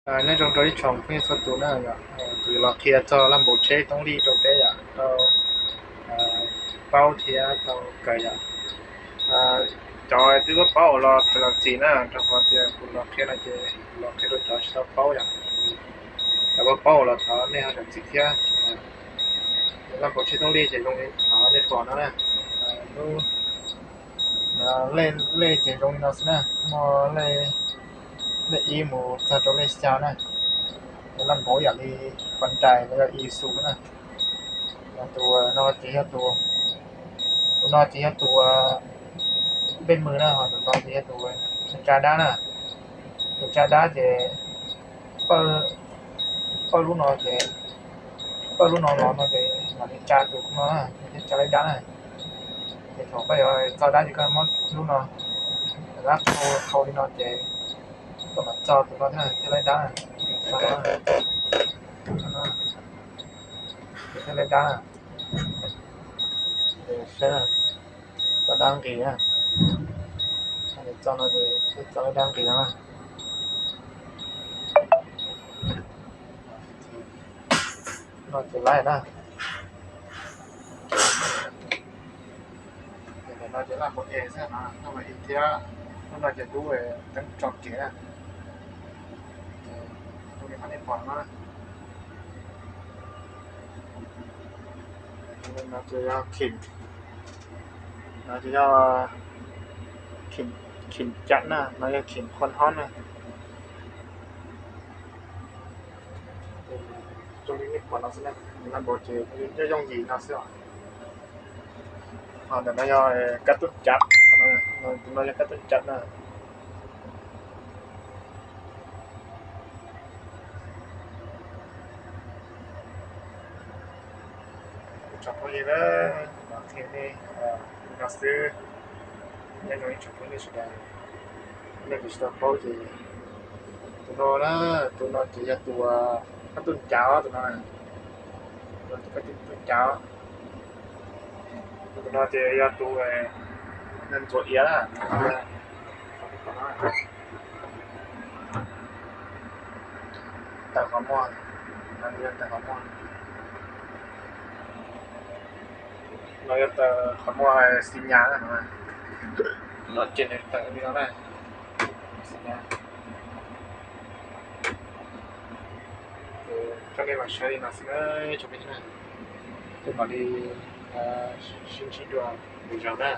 Nyob zoo rau ib tsoom phooj ywg txhua tus na, kuv yuav los qhia txog laj npaum tsheb Toob Lij rau peb yom, rau paub thiab tau kawm yom. Cov twb paub paub los los txim na, rau qhov tias kuv los qhia no ces kuv los qhia rau cov tsis tau paub yom. Cov paub paub los thov nej ho zam txim thiab. Laj npaum tsheb Toob Lij ces zoo li qhov nej pom no na. Lub lej ces zoo li no xwb na, muaj lej ib mus txog rau lej xya na. Laj npaum yam li Hyundai los yog Isuzu na. Tus no ces yog tus, tus no ces yog tus npej mws na, ho tus no ces yog tus tsa dab na. Tus tsa dab ces pawj lub no ces, pawj lub no los no ces mam li tsa tus no na, thiaj tsa laib dab na. Ces thaum koj yuav txo dab ces koj muab lub no, dab qhau li no ces koj mam txo tus no thiab thiaj laib dab na. Thiaj laib dab na. Saib, txo dab nqis na. Txo no ces txo laib dab nqis no na. No ces laib na. No ces laj npaum es xwb, lub no thiab, lub no ces lub teeb tso kev na. Zoo li qhov nej pom no na. No ces yog khim, no ces yog khim cav na, no yog khim khuam hob na. Zoo li nej pom no xwb na, laj npaum ces nyob yooj yim no xwb os. Ho ntawm no yog kab tub cav, tus no yog kab tub cav na. Tsoom phooj ywg, los qhia nej li no xwb, nyob zoo ib tsoom phooj ywg sawv daws, nej tsis tau paub ces tus no na, tus no ces yog tus kab tub cav, tus no, tus kab tub cav. Tus no ces yog tus ntxuav iav na. Tawm qhov muag, no yog tawm qhov muag, no yog tawm qhov muag xi nyas na. No ces nws tawm li no na, xi nyas. Coj nej los saib li no xwb na, tsoom phooj ywg na, peb mam li sib ntsib dua lwm zaus na.